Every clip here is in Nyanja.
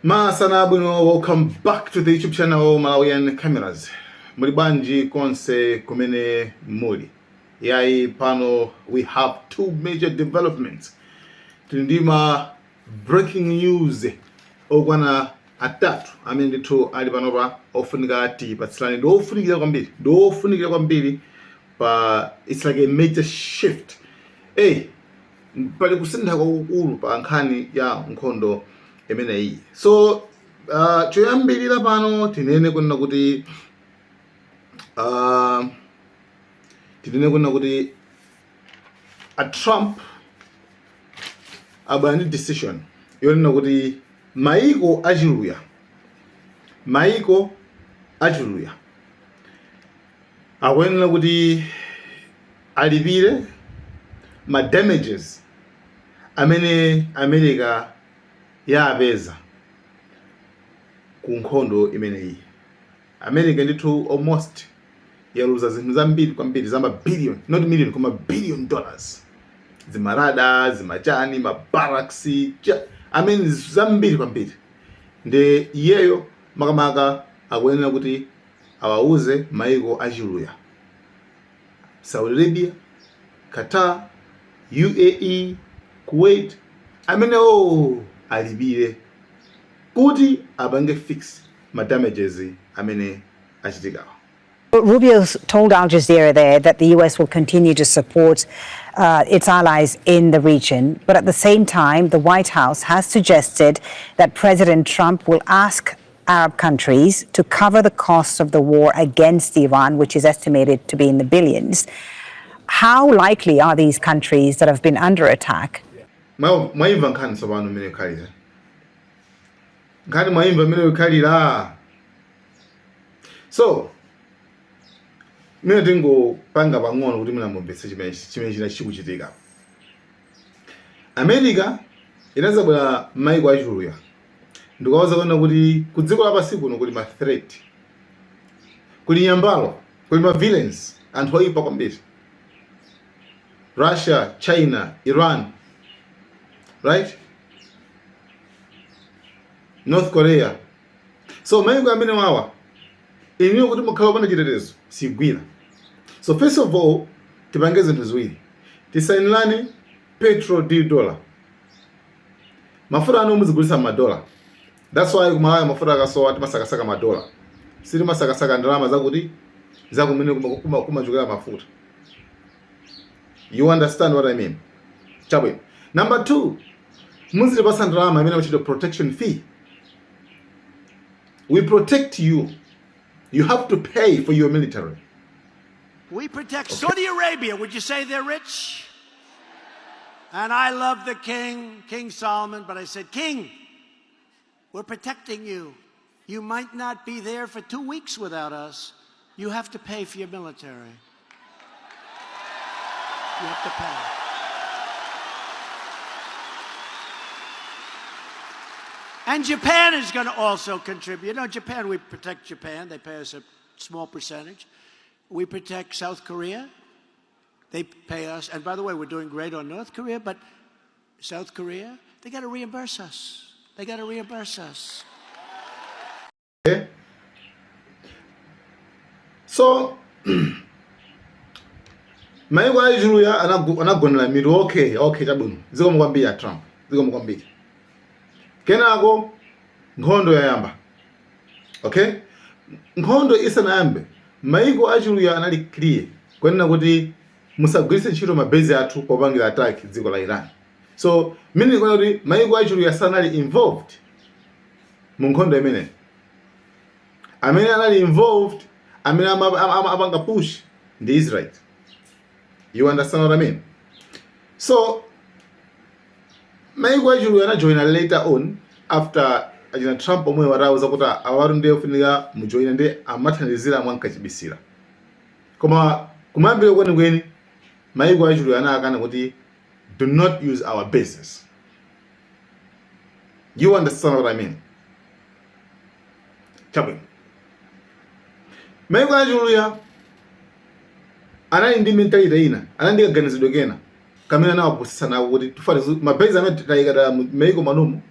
Masana abwino, welcome back to the YouTube channel Malawian Cameras. Muli bwanji konse kumene muli? Yayi, pano we have two major developments. Tili ndi ma breaking news okwana atatu amene ndithu ali panopa ofunika tipatsirane, ndi ofunikira kwambiri, ndi ofunikira kwambiri pa it's like a major shift. Hey, pali kusintha kwakukulu pa nkhani ya nkhondo imeneyi. So choyambirira pano tinene kunena kuti a Trump abwera ndi decision yonena kuti maiko achiluya akuyenera kuti alipire ma damages amene America yapeza ku nkhondo imeneyi. America ndithu almost yaluza zinthu zambiri kwambiri za ma billion, not million, koma billion dollars, zima radar, zimachani, ma barracks, amene zambiri kwambiri. Ndi iyeyo makamaka akuyenera kuti awauze maiko achiluya, Saudi Arabia, Qatar, UAE, Kuwait, amenewo alipire kuti apange fix ma damages amene achitikawa. Rubio told Al Jazeera there that the US will continue to support its allies in the region. But at the same time, the White House has suggested that President Trump will ask Arab countries to cover the costs of the war against Iran, which is estimated to be in the billions. How likely are these countries that have been under attack Mwaimva nkhani tsopano mmene ikhalira? Nkhani mwaimva mmene ikhalira? So mene tingopanga pang'ono kuti mina mumvetse chimene china chikuchitika. America inazabwera maiko achiluya ndikawauza kuona kuti ku dziko lapansi kuno kuli ma threat, kuli nyambalo, kuli ma villains, anthu oyipa kwambiri, Russia, China, Iran, right, North Korea. So maiko amene wawa, iniyo kuti mukhala opanda chitetezo sigwira. So first of all, tipange zinthu ziwiri: tisainirane petro d dollar, mafuta anu muzigulitsa madola. That's why kumalawi mafuta akasowa timasakasaka madola, sitimasakasaka ndalama zakuti zakumene kumachokera mafuta. You understand what I mean? Chabwino. Number two, muzilipasa ndalama imene amachita protection fee. We protect you, you have to pay for your military. We protect Saudi Arabia. Would you say they're rich? And I love the king, King Solomon, but I said, "King, we're protecting you. You might not be there for 2 weeks without us. You have to pay for your military. You have to pay." And Japan is going to also contribute. Japan, we protect Japan. They pay us a small percentage. We protect South Korea. They pay us. And by the way, we're doing great on North Korea, but South Korea, they got to reimburse us. They got to reimburse us. Okay? So maiko achiluya anagonera mitu. Okay, chabwino, zikomo kwambiri a Trump, zikomo kwambiri. Kenako nkhondo yayamba. Okay, nkhondo isanayambe, maiko achiluya anali clear kwanena kuti musagwiritse ntchito ma base athu popangira attack dziko la Iran. So meaning kunena kuti maiko achiluya sanali involved mu nkhondo imeneyi. Amene anali involved, amene apanga push ndi Israel. You understand what I mean? So maiko achiluya anajoina later on, after achina Trump omwe watauza kuti awatu ndiye ofunika mujoine, ndi amathandizira mwankachibisira. Koma kumayambira kwenikweni maiko achiluya anakana kuti do not use our bases. You understand what I mean? Chabwino. Maiko achiluya anali ndi mentality ina, anali ndi kaganizidwe kena kamene anawapusitsa nako kuti tifane ma base amene tayika maiko manumu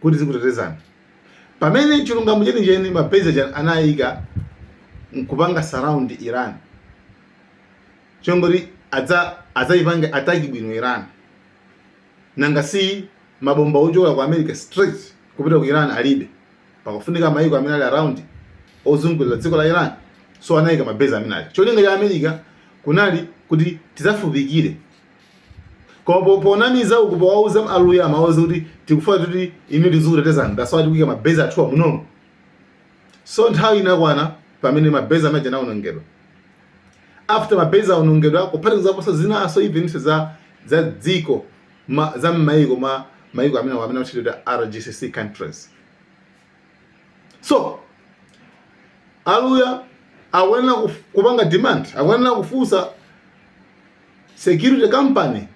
kuti zikutetezani. Pamene chilungamo chenicheni, ma base aja anayika nkupanga surround Iran chongoti adzayipange attack bwino Iran. Nanga si mabomba ochoka ku America straight kupita ku Iran alibe, pakufunika mayiko amene ali around, ozungulira dziko la Iran. So anayika ma base amene aja. Cholinga cha America kunali kuti tidzafupikire, koma ponamiza uku, powauza aluya, amawauza kuti tikufuna kuti inu tizikutetezani, that's why tikuyika ma base athuwa munomu. So nthawi inakwana pamene ma base amene anaonongedwa. After ma base aonongedwa, kuphatikizaponso zinaso, even za dziko za m'mayiko, ma mayiko amene amachitidwa RGCC countries. So aluya akuyenera kupanga demand, akuyenera kufunsa security company,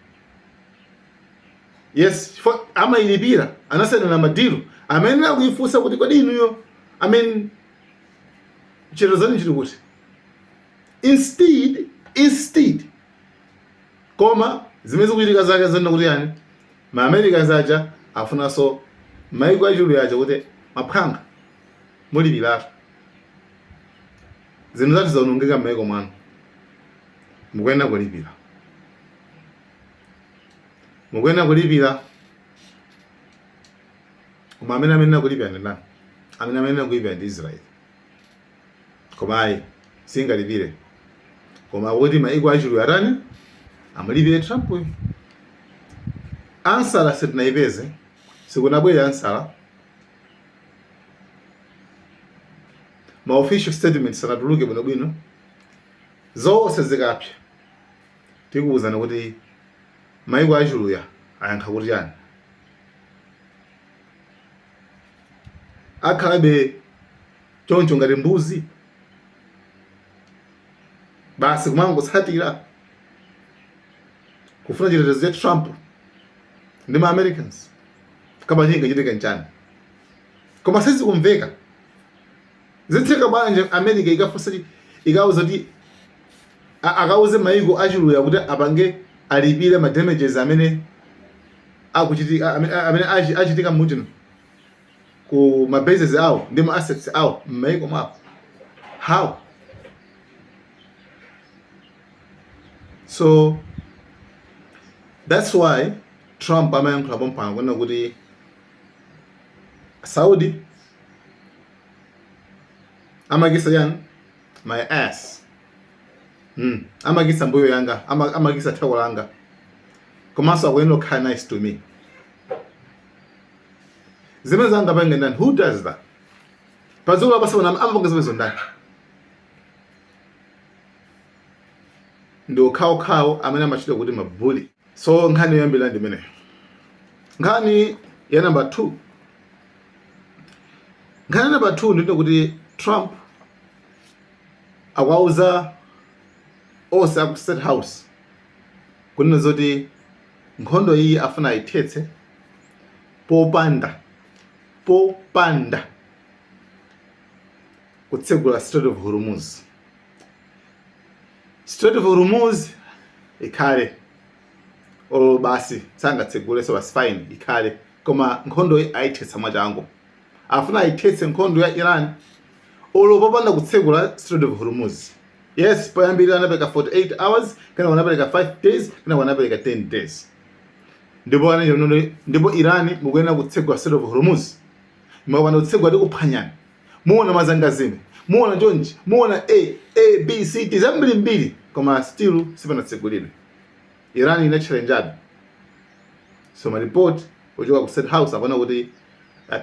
yes, chifukwa amayilipira, anasainira ma deal, amayenera kuifunsa kuti kodi inuyo, I mean, chitetezo chili kuti? Instead, koma zimene zikuchitika zake zona kuti yani, ma Americans aja afunanso maiko achiluya aja kuti maphwanga mulipiratu, zinthu zathu zaonongeka m'maiko mwanu, mukuyenera kulipira, mukuyenera kulipira. Koma amene amayenera kulipira ndi ndani? Amene amayenera kulipira ndi Israel, koma ayi, singalipire, koma kuti maiko achiluya atani? Amulipire Trump uyu. Answer sitinayipeze, sikunabwere answer, ma official statements sanatuluke bwinobwino. Zonse zikapsa tikuwuzana kuti maiko achiluya ayankha kuti chani. Akhalabe choncho ngati mbuzi basi, kumangotsatira kufuna chitetezo cha Trump ndi ma Americans, kama chingachitika nchani? Koma sizikumveka. Zitheka bwanji America ikafunsa, ikauza kuti akauze maiko achiluya kuti apange alipire ma damages amene akuchitika, amene achitika muchino ku ma bases awo ndi ma assets awo m'maiko mwawo? How? So that's why Trump amayankhula pompano kunena kuti Saudi amakisa yani my ass, amakisa mbuyo yanga, amakisa thako langa, komanso akuyenera kukhala nice to me. Zimene zangapange ndani? Who does that? Padziko lapansi pano amapanga zimenezo ndani? Ndi okhaokhawo amene amachita kuti ma bully. So nkhani yoyambirira ndi imeneyo. Nkhani ya number 2, nkhani ya number 2 ndino kuti Trump akuwauza onse aku State House kunena zoti nkhondo iyi afuna ayithetse popanda kutsegula Strait of Hormuz. Strait of Hormuz ikhale olo basi sangatseguleso, basi, fine, ikhale, koma nkhondo iyi ayithetsa mwachangu. Afuna ayithetse nkhondo ya Iran olo popanda kutsegula Strait of Hormuz. Yes, poyambirira anapereka 48 hours, kena anapereka 5 days, kena anapereka 10 days. Ndipo ndipo Iran mukuyenera kutsegula Strait of Hormuz. Mukapanda kutsegula tikuphwanyani, muona mazangazime, muona chonchi, muona A A B C D zambirimbiri. Koma still sipanatsegulidwe. Iran inatchalenjabe. So ma report ochoka ku State House akuona kuti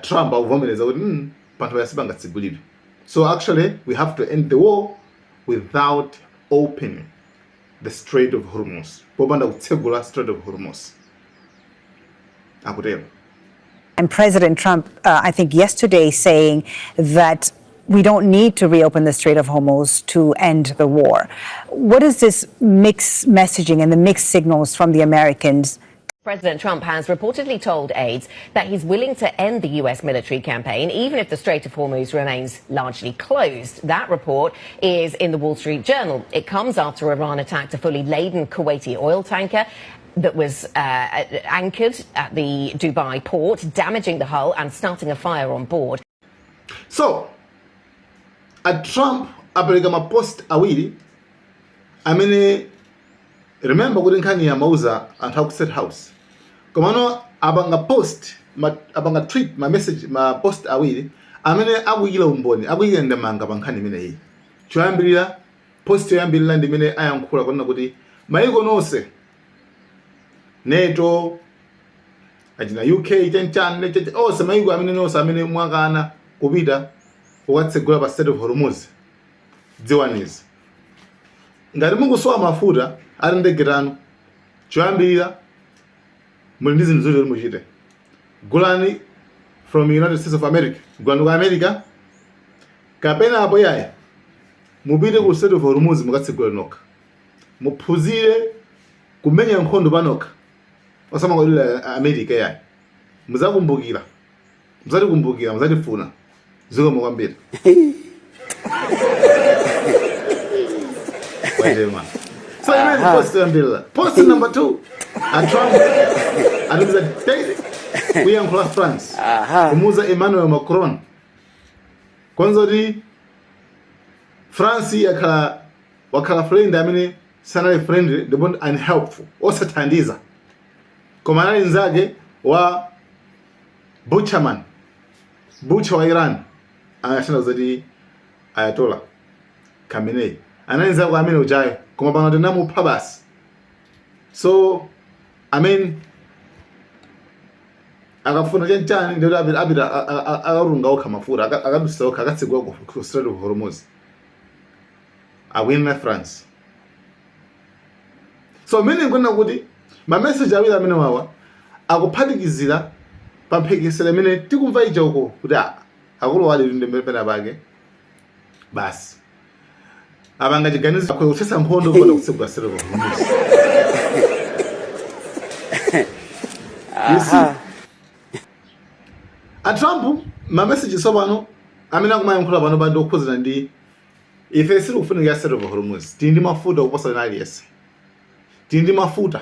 Trump akuvomereza kuti panthu sipangatsegulidwe, so actually we have to end the war without opening the Strait of Hormuz, popanda kutsegula Strait of Hormuz, akutero. And President Trump, I think yesterday, saying that we don't need to reopen the Strait of Hormuz to end the war. What is this mixed messaging and the mixed signals from the Americans? President Trump has reportedly told aides that he's willing to end the U.S. military campaign, even if the Strait of Hormuz remains largely closed. That report is in the Wall Street Journal. It comes after Iran attacked a fully laden Kuwaiti oil tanker that was anchored at the Dubai port, damaging the hull and starting a fire on board. So a Trump apereka ma post awiri amene, remember kuti nkhani yamauza anthu aku State House, komano apanga post apanga tweet ma message, ma post awiri amene akuyikira umboni, akuyikira ndemanga pa nkhani imeneyi. Choyambirira, post yoyambirira ndi imene ayankhula kunena kuti maiko nonse, NATO, achina UK, chanchani, onse maiko amene nonse amene mwakana kupita kukatsegula pa Strait of Hormuz, dziwanizi: ngati mukusowa mafuta ali ndege tanu, choyambirira muli ndi zinthu zoti muchite: gulani from United States of America, gulani ku America, kapena apo yaya mupite ku Strait of Hormuz mukatsegule nokha, muphunzire kumenya nkhondo panokha, osamangodalira America yayi. Muzakumbukira, muzatikumbukira, muzatifuna. Zikomo kwambiri. Wachema. So imene post yoyambirira. Post number 2, a Trump atumiza direct kuyankhula France, kumuuza Emmanuel Macron kwanza kuti France yakhala, wakhala friend amene sanali friendly ndipo unhelpful, osathandiza, koma anali nzake wa butcherman, butcher wa Iran, anachita zoti Ayatollah Khamenei anali nzake amene ujayo, koma pano tinamupha basi. So I mean, akafuna chanchani ndikuti apita, apita akarunga okha mafuta, akadusa okha, akatsegula ku Strait of Hormuz, akuyenda France. So imene nkunena kuti ma message awiri amene wawa akuphatikizira pa mphekesera imene tikumva ija uko kuti akulu wali ndi pena pake basi apanga chiganizo akhoza kuthetsa nkhondo kupanda kutsegula Strait of Hormuz. You see, a Trump ma message tsopano amene akumayankhula pano pa ndi okhudzana ndi ife sitikufunikira Strait of Hormuz, tili ndi mafuta kuposa wina aliyense, tili ndi mafuta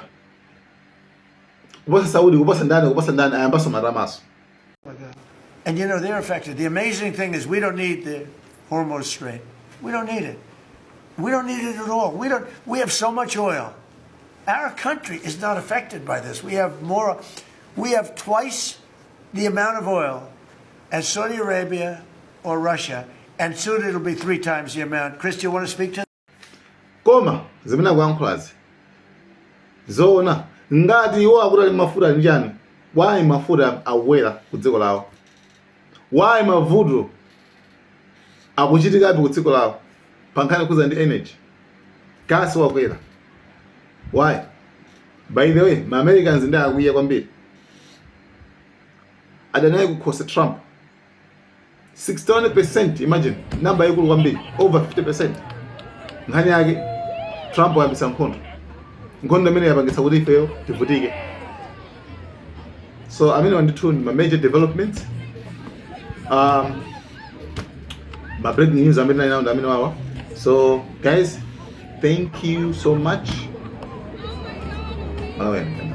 kuposa Saudi, kuposa ndani, kuposa ndani, ayambaso matamaso. And they're affected. The amazing thing is we don't need the Hormuz Strait. We don't need it. We don't need it at all. We don't. We have so much oil. Our country is not affected by this. We have more. We have twice the amount of oil as Saudi Arabia or Russia, and soon it'll be 3 times the amount. Chris, do you want to speak to Koma zimene akuyankhulazi zoona? Ngati iwo akuti ali mafuta ndi chani, why mafuta akukwera ku dziko lawo? Why mavuto akuchitikabe ku dziko lawo pa nkhani yokhudza ndi energy? Gas wakwera, why? By the way, ma Americans ndi akwiya kwambiri, adanaye kukhosa Trump 61%. Imagine, namba ikulu kwambiri, over 50%. Nkhani yake Trump wayambitsa nkhondo, nkhondo imene yapangitsa kuti ifeyo tivutike. So amene ndithu ndi ma major developments, ma breaking news amene nali nawo ndi amene wawa. So guys, thank you so much. Malawi.